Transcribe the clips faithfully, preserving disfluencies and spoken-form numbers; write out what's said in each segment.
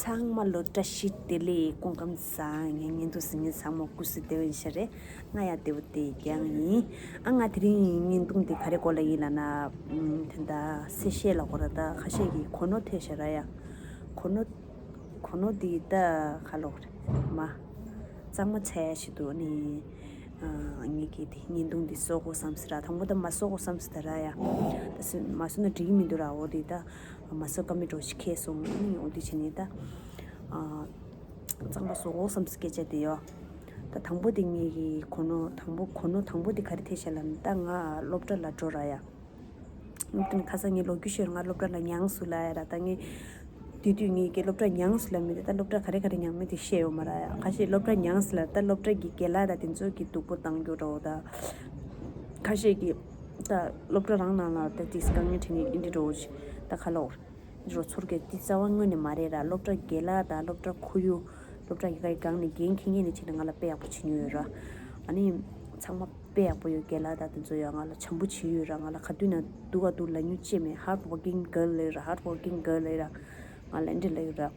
ཚང་མ་ལོ་བཀྲ་ཤིས་བདེ་ལེགས། སྐུ་ཁམས་བཟང་། ངའི་བརྙན་ཐུང་གཟིགས་མཁན་ཚང་མ་སྐུ་གཟུགས་བདེ་པོ་ཡིན་ཤག་རེད། ང་ཡང་བདེ་པོ་བསྡད་ཀྱི་ཡིན། ཨ་ང་དེ་རིང་བརྙན་ཐུང་དེ་ག་རེ་སྐོར་ལ་ཡིན་ལབ་ན། ཨམ། ད་ལྟ་གསལ་བཤད་ལ་སྐོར་ལ། ད་ཁ་ཤས་ཀྱིས་གོ་ནོར་ཐེབས་ཤག་ར་ཡ། གོ་ནོར། གོ་ནོར་འདི་ད་ག་ལབ་དགོས་རེད། མ། གཙང་མ་འཚོལ་ཡ་ཞིག་འདུག་ནི། ཨ། ངེད་ཀྱིས་དེ་བརྙན་ཐུང་འདི་བཟོ་དགོས་བསམ་སོང་ར། དང་པོ་ད་མ་བཟོ་དགོས་བསམ་སོང་ད་ར་ཡ། ད་སུ་མ་བཟོས་ན་འགྲིག་གི་མི་འདུག་ར། འོ་དེ་ད་མ་བཟོ་ཀ་མེད་འདྲ་བོ་ཞིག་ཁེལ་སོང་། ཨ་ནི་འོ་དེ་བྱས་ནས་ད། ཨ། གཙང་མ་བཟོ་དགོས་བསམ་སོང་སྐད་ཆ་དེ་ཡོད། ད་དང་པོ་དེ་ངེད་ཀྱི་གོ་ནོར་དང་པོ་གོ་ནོར་དང་པོ་དེ་ག་རེ་ཐེབས་ཤག་ལབ་ན། ད་ང་སློབ་གྲྭ་ལ་འགྲོ་ར་ཡ། སློབ་གྲྭ་ནས་ཁ་སང་ངས་ལོ་རྒྱུས་ཤོད། ང་སློབ་གྲྭ་ལ་མྱངས་སོང་ལབ་ཡ་ར། ད་ངས་དེ་དུས་ངས་ཀྱི་སློབ་གྲྭ་མྱངས་སོང་ལབ་མི་དེ། ད་སློབ་གྲྭ་ག་རེ་ག་རེ་མྱངས་མིན་དེ་བཤད་ཡོད་མ་ར་ཡ། ཁ་ཤས་སློབ་གྲྭ་མྱངས་སོང་ལབ། ད་སློབ་གྲྭ་གི་རྒན་ལགས་དང་དེ་ཚོ་གིས་སྡུག་པོ་བཏང་རྒྱུ་འདྲ་བོ། ད་ཁ་ཤས་ཀྱིས་ད་སློབ་གྲྭ་རང་ནང་ལ་ད་ཏིས་དཀའ་ངལ་འཕྲད་ནས་འདི་འདྲ་བོ་ཞིག་ད་ག་ལབ་དགོས་རེད། འདི་རོ་ཚོར་གི་འདི་རྩ་བ་ཉིད་ནས་མ་རེད་ར། སློབ་གྲྭ་རྒན་ལགས་དང་སློབ་གྲྭ་ཁོར་ཡུག་སློབ་གྲྭ་གི་ཁ་སྒང་ནས་འགན་འཁྱེར་མཁན་ནས་བྱས་ནས་ང་ལ་དཔེ་ཡག་པོ་བྱེད་མྱོང་ཡོད་ར། ཨ་ནི་ཚང་མ་དཔེ་ཡག་པོ་ཡོད། རྒན་ལགས་དང་དེ་ཚོ་ཡང་ང་ལ་བྱམས་པོ་བྱེད་ཡོད་ར། ང་ལ་ག་དུས་ན་སྡུག་ག་འདུག་ལབ་མྱོང་ཅེས་མེད། Hard working girl ལབ་ར། Hard working girl ལབ་ར། ང་ལ་འདི་ལབ་ཡོད་ར།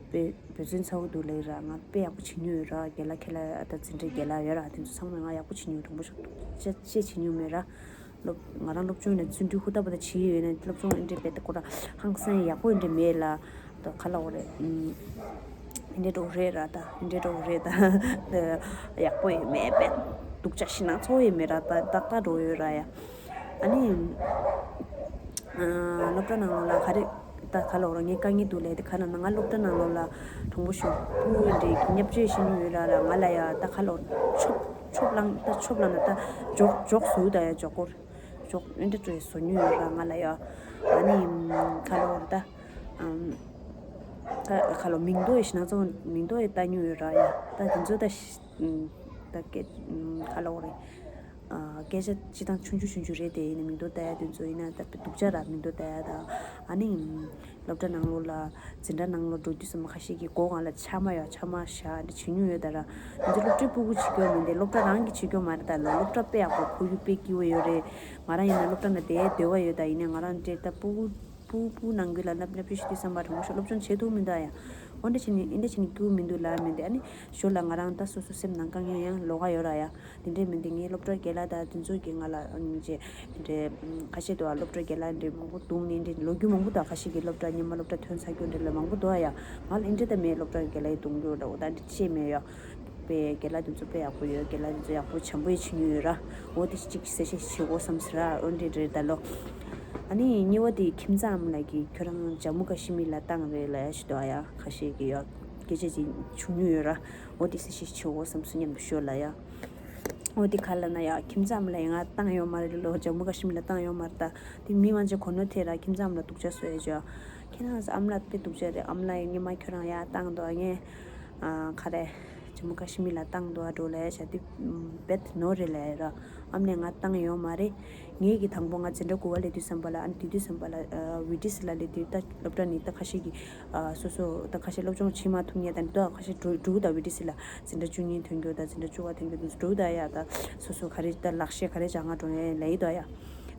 འབད་འབད་བརྩོན་ཚ་པོ་འདུག་ལབ་ར། ང་དཔེ་ཡག་པོ་བྱེད་མྱོང་ཡོད་ར། རྒན་ལགས་ཁྱེད་ལ་ཨ་ད་འཛིན་གྲྭའི་རྒན་ལགས་ཡོད་ར། དེ་ཚོ་ཚང་མས་ང་ཡག་པོ་བྱེད་མྱོང་། དྲང་པོ་ཞུ། ཅེས་ཅེས་བྱེད་མྱོང་མེད་ར། སློབ་ང་རང་སློབ་སྦྱོང་ནས་བརྩོན་འགྲུས་ཧུར་ཐག་པ་ད་བྱེད་ཡོད་ན། སློབ་སྦྱོང་འདི་འདྲའི་དཔེ་ད་ཁོ་ར་ཧང་སང་ཡག་པོ་འདི་འདྲ་མེད་ལ། ད་ག་ལབ་དགོས་རེད། ཨུམ། འདི་འདྲ་འདྲ་བོ་རེད་ར། ད་འདི་འདྲ་འདྲ་བོ་རེད་ད། ད་ཡག་པོ་ཡོད་མེད་དཔེ་སྡུག་ཅག་ཞེ་དྲག་ཚོར་ཡོད་མེད་ར། ད་ཏག་ཏག་འགྲོ་ཡོད་ར་ཡ། ཨ་ནི། ཨ། སློབ་གྲྭ་ནང་ལོགས་ལ་ག་རེ། ད་ག་ལབ་དགོས་རེད། ངས་དཀའ་ངལ་འདུག་ལབ་དེ་ག་ལབ་ན། ང་སློབ་གྲྭ་ནང་ལོགས་ལ་དྲང་པོ་ཞུ། སྤུ་གུ་འདྲ་གི་བརྙས་བཅོས་བྱེད་མྱོང་ཡོད་ར་ར། ང་ལ་ཡ་ད་ག་ལབ་དགོས་རེད། ཆོབ་ཆོབ་ལངས། ད་ཆོབ་ལངས་ན་ད་འཇོག་འཇོག་བཟོ་ད་ཡ། འཇོག་སྐོར་འཇོག་འདི་འདྲ་བཟོ་མྱོང་ཡོད་ར། ང་ལ་ཡ། ཨ་ནི་ག་ལབ་དགོས་རེད་ད། ཨམ། ད་ག་ལབ་དགོས། མིང་འདོགས་ཡ་ཞེ་དྲག་ཚོ་མིང་འདོགས་ཡ་ལྟ་མྱོང་ཡོད་ར་ཡ། ད་དེ་ཚོ་ད་ཤ་ཨམ། ད་སྐད་ཨམ། ག་ལབ་དགོས་རེད། ཨ། སྐད་ཆ་སྤྱིར་བཏང་ཆུང་ཆུང་ཆུང་ཆུང་རེད་དེ། ཡིན་ན་མིང་འདོགས་ལྟ་ཡ་དེ་ཚོ་ཡིན་ན་ད་སྡུག་ཅག་ར། མིང་འདོགས་ལྟ་ཡ་ད། ཨ་ནི་སློབ་གྲྭ་ནང་ལོགས་ལ་འཛིན་གྲྭ་ནང་ལོགས་འགྲོ་དུས་ཙམ་པ་ཁ་ཤས་ཀྱིས་མགོ་སྒང་ལ་ཆ་མ་ཡ་ཆ་མ་བཞག་འདི་བྱེད་མྱོང་ཡོད་ད་ར། ང་ཚོ་སློབ་གྲྭའི་སྤུ་གུ་བྱེད་རྒྱུ་མིན་ཏེ། སློབ་གྲྭ་རང་གིས་བྱེད་རྒྱུ་མ་རེད་ད་ལོ། སློབ་གྲྭ་དཔེ་ཡག་པོ་ཁོར་ཡུག་དཔེ་སྐྱིད་པོ་ཡོད་རེད། ང་རང་ཡིན་ན་སློབ་གྲྭ་ནང་བསྡད་འདོད་པ་ཡོད་ད། ཡིན་ནའི་ང་རང་འདྲེ་ད་སྤུ་གུ་སྤུ་སྤུ་ནང་ཁུལ་ལ་ལབ་ལབ་ཅིག་ཞུ་དུས་ཙམ་པ་དྲང་པོ་ཞུ་སློབ་སྦྱོང་བྱེད་ཐུབ་མི་འདུག་ཨ་ཡ། འོ་འདྲ་བྱས་ནས་འདི་འདྲ་བྱས་ནས་སྐྱིད་པོ་མི་འདུག་ལབ་མི་འདུག་ཨ་ནི་ཞོར་ལ་ང་རང་ད་སོ་སོ་སེམས་ནང་དཀའ་ངལ་ཡང་ལོགས་ཀ་ཡོད་ར་ཡ། དེ་འདྲས་མི་འདུག་ངའི་སློབ་གྲྭའི་རྒན་ལགས་དང་དེ་ཚོ་གིས་ང་ལ་ཨ་ནི་ཅེ་འདྲས་ཁ་ཤས་འདུག་ཨ། སློབ་གྲྭའི་རྒན་ལགས་འདྲས་མང་པོ་བརྡུངས་ནས་འདྲས་ལོ་རྒྱུས་མང་པོ་འདུག་ཨ། ཁ་ཤས་ཀྱིས་སློབ་གྲྭ་སྔོན་མ་སློབ་གྲྭ་ཐོན་ཚར་རྒྱུ་འདྲས་ལ་མང་པོ་འདུག་ཨ་ཡ། ང་ལ་འདི་འདྲས་ད་མེད། སློབ་གྲྭའི་རྒན་ལགས་ཡིས་བརྡུང་རྒྱུ་འདྲ་བོ་ད་འདི་ཅེས་མེད་ཡ། པའི་རྒན་ལགས་དེ་ཚོ་དཔེ་ཡག་པོ་ཡོད། རྒན་ལགས་དེ་ཚོ་ཡག་པོ་བྱམས་པོ་ཡིས་བྱེད་མྱོང་ཡོད་ར། འོ་དེ་གཅིག་གསལ་བཤད་བྱེད་དགོས་བསམ་ཟེར་ར། འོ་འདྲས་རེད་ད་ལོ། ཨ་ནི་གཉིས་པ་དེ་ཁྱིམ་ཚང་ཨ་མ་ལགས་ཀྱིས་ཁྱོད་རང་ཇམ་མུ་ཀ་ཤི་མིར་ལ་བཏང་རེད་ལབ་ཡ་ཞིག་འདུག་ཨ་ཡ། ཁ་ཤས་ཀྱིས་ཡ་སྐད་ཆ་ཅིག་བྱུང་མྱོང་ཡོད་ར། འོ་དེ་གསལ་བཤད་བྱེད་དགོས་བསམ་སོང་མཉམ་དུ་ཤོད་ལབ་ཡ། འོ་དེ་ག་ལབ་ན་ཡ་ཁྱིམ་ཚང་ཨ་མ་ལགས་ཡིས་ང་བཏང་ཡོད་མ་རེད་ལོ། ཇམ་མུ་ཀ་ཤི་མིར་ལ་བཏང་ཡོད་མ་རེད་ད། དེ་མི་མང་ཆེ་གོ་ནོར་ཐེབས་ར། ཁྱིམ་ཚང་ཨ་མ་ལགས་སྡུག་ཅག་བཟོ་ཡ་ཅོ། ཁྱེད་རང་ཨ་མ་ལགས་དཔེ་སྡུག་ཅག་རེད། ཨ་མ་ལགས་ཡིས་སྔོན་མ་ཁྱོད་རང་ཡར་བཏང་འདུག་ཨ། ངས་ཨ་ག་རེ་ཇམ་མུ་ཀ་ཤི་མིར་ལ་བཏང་འདུག་ཨ་འགྲོ་ལབ་ཡ་ཤ་དེ་རྦད་ནོར་རེད་ལབ་ཡ་ར། ཨ་མ་ལགས་ང་བཏང་ཡོད་མ་རེད། ངས་ཀྱི་དང་པོ་ང་འཛིན་གྲྭ་དགུ་པ་སླེབས་དུས་ཙམ་པ་ལ། ཨ་ནི་དེ་དུས་ཙམ་པ་ལ་ཨ་ཝི་ཊི་སི་ལ་སླེབས་དུས་ད་སློབ་གྲྭ་ནས་ད་ཁ་ཤས་ཀྱིས་ཨ་སོ་སོ་ད་ཁ་ཤས་སློབ་སྦྱོང་བྱེད་མ་ཐུབ་མཁན་ད་ནི་ད་ཁ་ཤས་འགྲོ་འགྲོ་གི་ད་ཝི་ཊི་སི་ལ། འཛིན་གྲྭ་བཅུ་གཉིས་ཐོན་རྒྱུ་ད་འཛིན་གྲྭ་བཅུ་པ་ཐོན་རྒྱུ་དེ་ཚོ་འགྲོ་གི་ད་ཡ། ད་སོ་སོ་ག་རེ་ད་ལག་ཤེས་ག་རེ་སྦྱང་ག་འགྲོ་ཡ་ལབ་ཡི་ད་ཡ།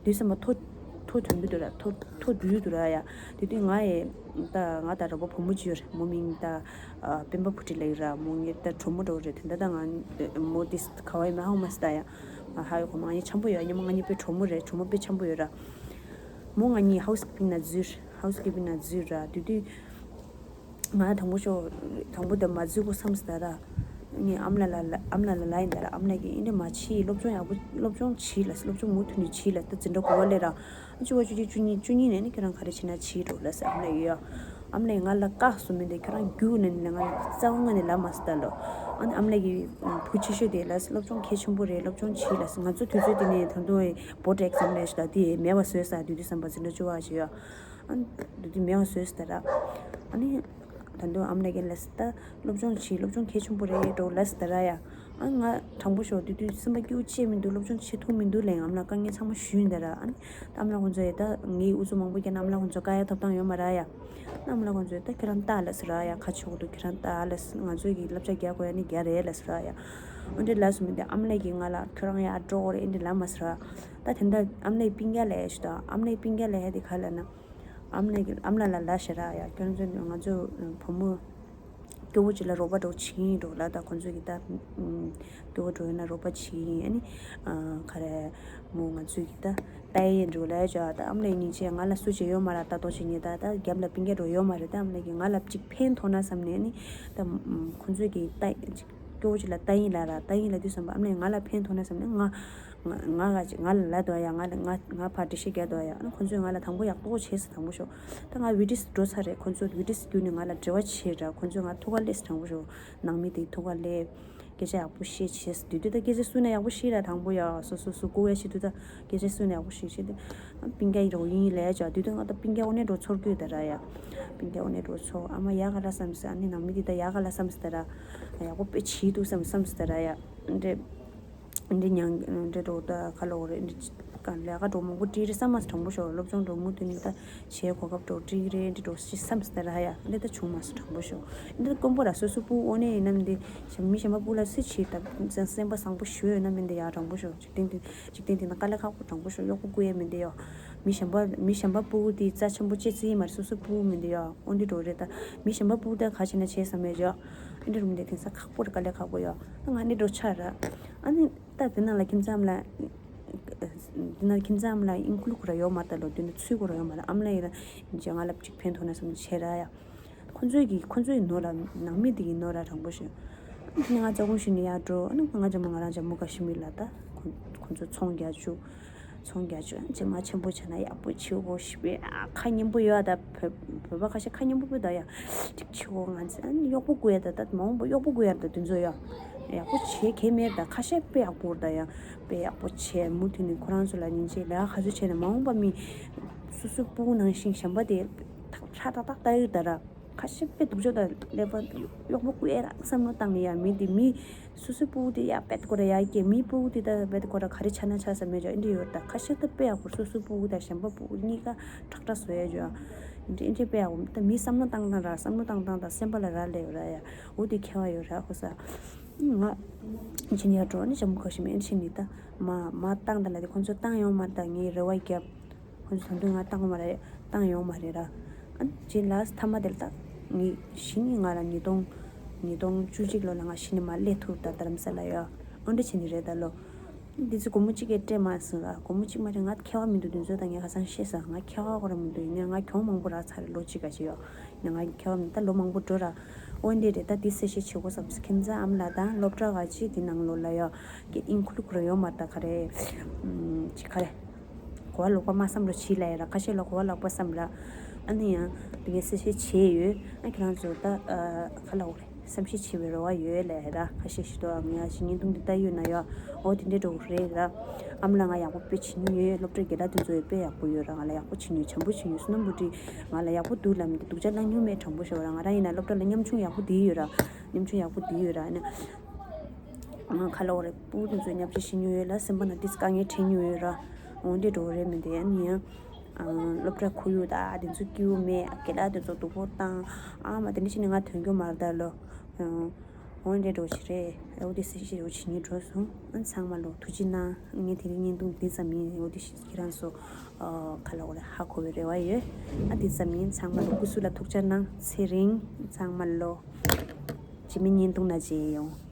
དུས་ཙམ་པ་ཐོ་ཐོ་ཐོན་གྱི་འདུག་ར། ཐོ་ཐོ་འདུས་འདུག་ར་ཡ། དེ་དུས་ང་ཡི་ད་ང་དང་རོགས་པ་བུ་མོ་གཅིག་ཡོད་རེད། མོ་མིང་ད་ཨ་སྤེན་པ་བུ་ཁྲིད་ལབ་ཡོད་ར། མོ་ངའི་ད་གྲོགས་མོ་འདྲ་བོ་རེད། དེ་འདྲ་ད་ང་མོ་དེ་ག་བ་ཡི་མ་ཧ་གོ་མ་སི་ད་ཡ། ང་ཧ་ཡོད་གོ་མ། ང་གཉིས་འཆམ་པོ་ཡོད། སྔོན་མ་ང་གཉིས་དཔེ་གྲོགས་མོ་རེད། གྲོགས་མོ་དཔེ་འཆམ་པོ་ཡོད་ར། མོ་ང་གཉིས་ཧའུ་སི་ཀིབ་པིང་ནང་འཛུལ། ཧའུ་སི་ཀིབ་པིང་ནང་འཛུལ་ར། དེ་དུས་ང་དང་པོ་ཤོ་དང་པོ་དེ་མ་འཛུལ་གོ་བསམ་སི་ད་ར། ངས་ཨ་མ་ལགས་ལ་ཨ་མ་ལགས་ལ་ལབ་ཡིན་ད་ར། ཨ་མ་ལགས་ཀྱིས་ཨེ་འདྲ་མ་བྱེད། སློབ་སྦྱོང་ཡག་པོ་སློབ་སྦྱོང་བྱེད་ལ། སློབ་སྦྱོང་མུ་མཐུད་ནས་བྱེད་ལ། ད་འཛིན་གྲྭ་དགུ་པ་སླེབས་ར། བཅུ་པ་བཅུ་གཅིག་བཅུ་གཉིས་བཅུ་གཉིས་ནས་ནི་ཁྱེད་རང་ག་རེ་བྱེད་ན་བྱེད་འགྲོ་ལབ་ཟེར་ཨ་མ་ལགས་ཀྱིས་ཡ། ཨ་མ་ལགས་ང་ལ་བཀག་སོང་མི་འདི་ཁྱོད་རང་རྒྱུགས་ནས་ནི་ང་རྩ་བ་ངོས་ནས་ལབ་མ་སོང་ད་ལོ། ཨ་ནི་ཨ་མ་ལགས་ཀྱིས་བུ་ཆེ་ཤོས་དེ་ལ་སློབ་སྦྱོང་གལ་ཆེན་པོ་རེད། སློབ་སྦྱོང་བྱེད་ལ། ང་ཚོ་དུས་ཚོད་དེ་ནས་ད་དུང་བོར་ཌི་ཨེག་ཛམ་ལས་ཤི་ད་དེ་མེད་པ་བཟོས་ས། དུས་དུས་བསམ་པ་འཛིན་གྲྭ་བཅུ་པ་ཞིག་ཡོད། ཨ་ནི་དུས་དུས་མེད་པ་བཟོས་ས་ད་ར། ཨ་ནི་ད་དུང་ཨ་མ་ལགས་ཀྱིས་ལབ་ས་ད་སློབ་སྦྱོང་བྱེད། སློབ་སྦྱོང་གལ་ཆེན་པོ་རེད་འགྲོ་ལབ་ས་ད་ར་ཡ། ཨ་ང་དྲང་པོ་ཤོད་དུས་དུས་སེམས་པ་སྐྱིད་པོ་བྱེད་མི་འདུག་སློབ་སྦྱོང་བྱེད་ཐུབ་མི་འདུག་ལབ་ཡིན། ཨ་མ་ལགས་དཀའ་ངལ་ཚང་མ་ཞུས་ཡིན་ད་ར། ཨ་ནི་ད་ཨ་མ་ལགས་ཁོང་ཚོ་ཡ་ད་ངའི་ཨུ་ཚུགས་མང་པོ་བརྒྱབ་ན་ཨ་མ་ལགས་ཁོང་ཚོ་བཀག་ཡ་ཐོབ་ཐང་ཡོད་མ་ར་ཡ། ཨ་མ་ལགས་ཁོང་ཚོས་ད་ཁྱེད་རང་ལྟ་ལབ་ཟེར་ར་ཡ། ཁ་ཕྱོགས་འདུག་ཁྱེད་རང་ལྟ་ལབ་ཟེར། ང་ཚོས་ཀྱི་བསླབ་བྱ་རྒྱག་དགོས་ཡ་ནི་རྒྱག་རེད་ལབ་ཟེར་ར་ཡ། འོ་འདྲས་ལབ་སོང་མི་འདི་ཨ་མ་ལགས་ཀྱིས་ང་ལ་ཁྱོད་རང་ཡར་འགྲོ་དགོས་རེད་ཨེ་འདྲས་ལབ་མ་ཟེར་ར། ད་དེ་འདྲ་ཨ་མ་ལགས་པིན་རྒྱག་ལབ་ཡ་ཞིག་དང་། ཨ་མ་ལགས་པིན་རྒྱག་ལབ་ཡ་དེ་ག་ལབ་ན། ཨ་མ་ལགས་ཀྱི་ཨ་མ་ལགས་ལ་ལབ་ཤག་ར་ཡ། ཁྱོད་ཚོ་ང་ཚོ་བུ་མོ་སྐྱོ་བོ་ཅིག་ལ་རོགས་པ་འདྲ་བོ་བྱེད་ཀྱི་ཡིན་འགྲོ་ལབ། ད་ཁོང་ཚོ་གིས་ད་སྐྱོ་བོ་འདྲ་བོ་ཡིན་ན་རོགས་པ་བྱེད་ཀྱི་ཡིན། ཨ་ནི་ག་རེ་མོ་ང་ཚོ་གིས་ད་ལྟ་ཡི་འགྲོ་ལབ་ཅོག་ད་ཨ་མ་ལགས་སྙིང་རྗེ། ང་ལ་སུ་ཅིག་ཡོད་མ་རེད། ད་ལྟ་བྱེད་ཉེ་ད་ད་རྒྱབ་ལ་སྤུན་ཀྱག་འདྲ་བོ་ཡོད་མ་རེད། ད་ཨ་མ་ལགས་ཀྱིས་ང་ལ་ཅིག་ཕན་ཐོགས་ན་བསམ་ནས། ཨ་ནི་ད་ཁོང་ཚོ་གིས་ད་ཅིག་སྐྱོ་བོ་ཅིག་ལ་ལྟ་ཡིན་ལབ་ར། ལྟ་ཡིན་ལབ་དུས་ཙམ་པ་ཨ་མ་ལགས་ང་ལ་ཕན་ཐོགས་ན་བསམ་ནས་ང་ང་ང་ག་ཅིག་ང་ལ་ལབ་འདུག་ཡ། ང་ལ་ང་ང་ཕར་འགྲེལ་བཤད་རྒྱག་འདུག་ཡ། ཨ་ནི་ཁོང་ཚོས་ང་ལ་དང་པོ་ཡག་པོ་བྱས་ཟེར་དང་པོ་ཤོག་ད་ང་བི་ཏི་སི་འགྲོ་ཚར་རེད། ཁོང་ཚོ་བི་ཏི་སི་བརྒྱུད་ནས་ང་ལ་འབྲེལ་བ་བྱས་ར། ཁོང་ཚོས་ང་ཐུགས་ཁ་སླེབས་ཟེར་དང་པོ་ཤོག་ནང་མི་དེ་ཐུགས་ཁ་སླེབས། སྐད་ཆ་ཡག་པོ་བཤད་བྱས་ཟེར་དུས་དུས་ད་སྐད་ཆ་གསུང་ན་ཡག་པོ་བཤད་ར། དང་པོ་ཡ་སོ་སོ་སྐུ་ཡ་བྱེད་དུས་ད་སྐད་ཆ་གསུང་ན་ཡག་པོ་བཤད་བྱས་ཏེ། སྤུན་ཀྱག་ཡིན་རོགས་ཡིན་ལས་ཅོག་དུས་ད་ང་ད་སྤུན་ཀྱག་འོ་ནས་འགྲོ་ཚོར་དགོས་ད་ར་ཡ། སྤུན་ཀྱག་འོ་ནས་འགྲོ་ཚོར། ཨ་མ་ཡག་ག་ར་བསམ་ཟེར། ཨ་ནི་ནང་མི་དེ་ད་ཡག་ག་ལ་བསམ་ཟེར་ད་ར། ཡག་པོ་དཔེ་བྱེད་འདུག་བསམ་བསམ་ཟེར་ད་ར་ཡ། འདྲེ། འདི་མྱང་འདི་འགྲོ་ད་ཁ་ལོ་རེད། འདི་ག་ལས་ཀ་འགྲོ་མང་པོ་བྲིས་རེད་བསམ་མ་སོང་དྲང་པོ་ཤོག་སློབ་སྦྱོང་འགྲོ་མུ་མཐུད་ནས་ད་བྱེད་གོ་སྐབས་འགྲོ་བྲིས་རེད། འདི་འགྲོ་ཤི་བསམ་སྟེ་ར་ཡ། འདི་ད་བྱུང་མ་སོང་དྲང་པོ་ཤོག་འདི་དཀོན་པོ་ར་སོ་སོ་སྤུ་འོ་ནས་ཡིན་ནམ་འདི་མི་གཞན་པ་སྤུ་ལ་སུ་བྱེད་ད་སེམས་པ་བཟང་པོ་ཞུ་ཡོད་ན་མིན་འདི་ཡ་དྲང་པོ་ཤོག་འཇིག་རྟེན་འདི་འཇིག་རྟེན་འདི་ན་དཀའ་ལས་ཁག་པོ་དྲང་པོ་ཤོག་གཡོག་པོ་བསྐུར་ཡས་མིན་འདི་ཡ། མི་གཞན་པ་མི་གཞན་པ་སྤུ་འདི་རྩ་ཆེན་པོ་ཅེས་རྩི་ཡི་མ་རེད། སོ་སོ་སྤུ་མིན་འདི་ཡ། འོ་འདི་འགྲོ་རེད། ད་མི་གཞན་པ་སྤུ་ད་ག་བྱས་ན་བྱས་བསམ་ཡས་ཡ། འདི་རུ་མིན་འདི་དེང་སང་ཁག་པོ་རེད། དཀའ་ལས་ཁག་པོ་ཡ། ད་ང་འདི་འགྲོ་ཆ་ར། ཨ་ནི། ད་དེ་ནང་ལ་ཁྱིམ་ཚང་ལ། དེ་ནང་ཁྱིམ་ཚང་ལ་ཨིན་ཁུ་ལུ་ཁུ་ར་ཡོད་མ་རེད་ད་ལོ། དེ་ནང་ཚུད་ཁུ་ར་ཡོད་མ་རེད། ཨ་མ་ལགས་ཡིན་ན་ཡིན་ཅེ་ང་ལ་ཅིག་ཕན་ཐོགས་ན་བསམ་བྱས་ར་ཡ། ཁོ་ཚོའི་གི་ཁོ་ཚོའི་ནོར་ར་ནང་མི་དེ་གི་ནོར་ར་དྲང་པོ་ཞུ། ཨ་ནི་ང་ལྕགས་ཀོང་ཞུ་ནི་ཡ་འགྲོ། ཨ་ནི་ང་ལྕམ་མོ་ང་རང་ལྕམ་མོ་དགའ་ཞིག་མི་ལ་ད་ཁོ་ཁོ་ཚོ་ཚོང་རྒྱག་བཅུག་ཚོང་རྒྱག་བཅུག་ཨ་ནི་ཅེ་མ་ཆེན་པོ་བྱས་ན་ཡག་པོ་བྱེད་དགོས་ཞིག་པས། ཨ་ཁ་སྙན་པོ་ཡོད་ད། བོད་བོད་པ་ཁ་ཤས་ཁ་སྙན་པོ་པོ་ད་ཡ། ཅིག་ཆེ་བོ་ང་ཚོ་ཨ་ནི་གཡོག་པོ་བསྐུར་ཡ་ད་ད་མ་འོངས་པ་གཡོག་པོ་བསྐུར་ཡ་ད་དེ་ཚོ་ཡ། ཡག་པོ་བྱེད་མཁན་མེད་ད། ཁ་ཤས་དཔེ་ཡག་པོ་རེད་ད་ཡ། དཔེ་ཡག་པོ་བྱས་མུ་མཐུད་ནས་ཁོ་རང་ཚོ་ལ་ཉིན་བྱེད་ལས་ཀ་ག་ཚོད་བྱས་ན་མ་འོངས་པ་མི་སོ་སོའི་སྤུ་གུ་ནང་བཞིན་གཞན་པ་དེ་ཐག་ཧྲ་ཏག་ཏག་ལྟ་ཡོད་ད་ར། ཁ་ཤས་དཔེ་སྡུག་ཅག་ད་ཀླད་པ་གཡོག་པོ་བསྐུར་ཡ་རང་བསམ་བློ་བཏང་ནས་ཡ། མི་དེ་མི་སོ་སོའི་སྤུ་གུ་དེ་ཡ་དཔེ་དགོས་ར་ཡ་སྐྱེ། མི་སྤུ་གུ་དེ་ད་དཔེ་དགོས་ར་ག་རེ་ཆགས་ན་ཆགས་ས་མེད་ཅག་ཨེ་འདྲ་ཡོད་ད། ཁ་ཤས་ད་དཔེ་ཡག་པོ་སོ་སོའི་སྤུ་གུ་དང་གཞན་པ་སྤུ་གུ་གཉིས་ཀ་ཁྲག་ཁྲག་བཟོ་ཡ་ཅག་ཨེ་འདྲ་ཨེ་འདྲ་དཔེ་ཡག་པོ་ད། མི་བསམ་བློ་བཏང་སྟངས་ར་བསམ་བློ་བཏང་སྟངས་དང་སེམས་པ་ལ་རག་ལས་ཡོད་ར་ཡ། འོ་དེ་ཁྱད་པར་ཡོད་ར་ཁོ་ས། ང་ཕྱིན་ཡར་འགྲོ་ནི་ལྕམ་མོ་ཁ་ཤས་མེད་ཕྱིན་ནི་ད་མ་མ་བཏང་ད་ལ་དེ་ཁོང་ཚོ་བཏང་ཡོང་མ་ད་ངས་རེ་བ་བརྒྱབ། ཁོང་ཚོ་ད་དུང་ང་བཏང་མ་རེད། བཏང་ཡོང་མ་རེད་ར། ཨ་ནི་ལ་མཐའ་མ་དེ་ལ་ད་ངས་གཞི་ནས་ང་ལ་ཉིས་སྟོང་ཉིས་སྟོང་བཅུ་གཅིག་ལོ་ལ་ང་གཞི་ནས་མ་སླེབས་ཐུབ་ད་རྡ་རམ་ས་ལ་ཡ། ཨ་འདྲ་བྱས་ནི་རེད་ད་ལོ། འདི་ཚོ་སྒོར་མོ་གཅིག་གིས་སྤྲད་མ་སོང་ར། སྒོར་མོ་གཅིག་མ་རེད། ང་ཁྱད་པར་མི་འདུག་འདི་ཚོ་ད་ངས་ཁ་སང་བཤད་ས། ང་ཁྱད་པར་ཁོ་རང་མི་འདུག་ཡིན་ནའི་ང་གྱོང་མང་པོ་རག་ཚར་རེད། ལོ་གཅིག་ག་ཅིག་ཡོད་ནས་ང་ཁྱད་པར་མི་འདུག་ད་ལོ་མང་པོ་འགྲོ་ར། འོ་འདི་རེད། ད་འདི་གསལ་བཤད་བྱེད་དགོས་བསམ། ཁྱིམ་ཚང་ཨ་མ་ལགས་དང་སློབ་གྲྭ་ག་ཅིག་འདི་ནང་ལོགས་ལ་ཡོད་ཀྱི་ཨིན་ཁུ་ལུ་ཁུ་ར་ཡོད་མ་ད་ག་རེ་ཅིག་ག་རེ། གོ་བ་ལོག་པ་མ་བསམ་རོགས་བྱེད་ལབ་ཡ་ར། ཁ་ཤས་ལ་གོ་བ་ལོག་པ་བསམ་ར། ཨ་ནི་ཡང་འདི་གས་གསལ་བཤད་བྱས་ཡོད། ཨ་ཁྱེད་རང་ཚོ་ད་ག་ལབ་དགོས་རེད། བསམ་ཤེས་བྱེད་པའི་རེ་བ་ཡོད་ལབ་ཡ་ར། ཁ་ཤས་ཤིག་ཏུ་ངས་ཞིག་བརྙན་ཐུང་འདི་ལྟ་ཡོད་ན་ཡོད། འོ་དེ་འདྲའི་འགྲོ་གི་རེད་ར། ཨ་མ་ལགས་ང་ཡག་པོ་དཔེ་བྱེད་མྱོང་ཡོད། སློབ་གྲྭའི་རྒན་ལགས་དེ་ཚོ་ཡང་དཔེ་ཡག་པོ་ཡོད་ར། ང་ལ་ཡག་པོ་བྱེད་མྱོང་། བྱམས་པོ་བྱེད་མྱོང་། བསོད་ནམས་བུ་ཁྲིད་ང་ལ་ཡག་པོ་འདུག་ལབ་མི་འདུག་སྡུག་ཅག་གནང་མྱོང་མེད། དྲང་པོ་ཤོད་ར། ང་རང་ཡིན་ན་སློབ་གྲྭ་ལ་ཉམ་ཆུང་ཡག་པོ་བསྡད་ཡོད་ར། ཉམ་ཆུང་ཡག་པོ་བསྡད་ཡོད་ར། ཨ་ནི། ང་ག་ལབ་དགོས་རེད། སྤུ་གུ་དེ་ཚོ་བརྙས་བཅོས་བྱེད་མྱོང་ཡོད་ལ་སེམས་པ་ནང་ཏིས་དཀའ་ངལ་འཕྲད་མྱོང་ཡོད་ར། འོ་འདི་འགྲོ་གི་རེད་མི་འདུག་ཡང་ནི་ཡང་། སློབ་གྲྭ་ཁོར་ཡུག་དང་དེ་ཚོ་སྐྱིད་པོ་མེད། རྒན་ལགས་དེ་ཚོ་སྡུག་པོ་བཏང་། ཨ་མ་དེ་འདྲ་བྱས་ནས་ང་དོན་རྒྱུ་མ་རེད་ད་ལོ། འོ་འདི་འགྲོ་ཞིག་རེད། འོ་དེ་སེ་ཤི་རེ་བ་བྱེད་མྱོང་འགྲོ་སོང་། ཨ་ཚང་མ་ལོ་ཐུགས་རྗེ་གནང་། ངས་དེ་རིང་བརྙན་ཐུང་འདི་ཙམ་ཡིན། འོ་དེ་ཤི་ཁྱེད་རང་ཚོ་ག་ལབ་དགོས་རེད། ཧ་གོ་བའི་རེ་བ་ཡོད། ཨ་འདི་ཙམ་ཡིན། ཚང་མ་ལོ་སྐུ་གཟུགས་ལ་ཐུགས་ཅག་གནང་། ཚེ་རིང་། ཚང་མ་ལོ། རྗེས་མའི་བརྙན་ཐུང་ནང་མཇལ་ཡོང་།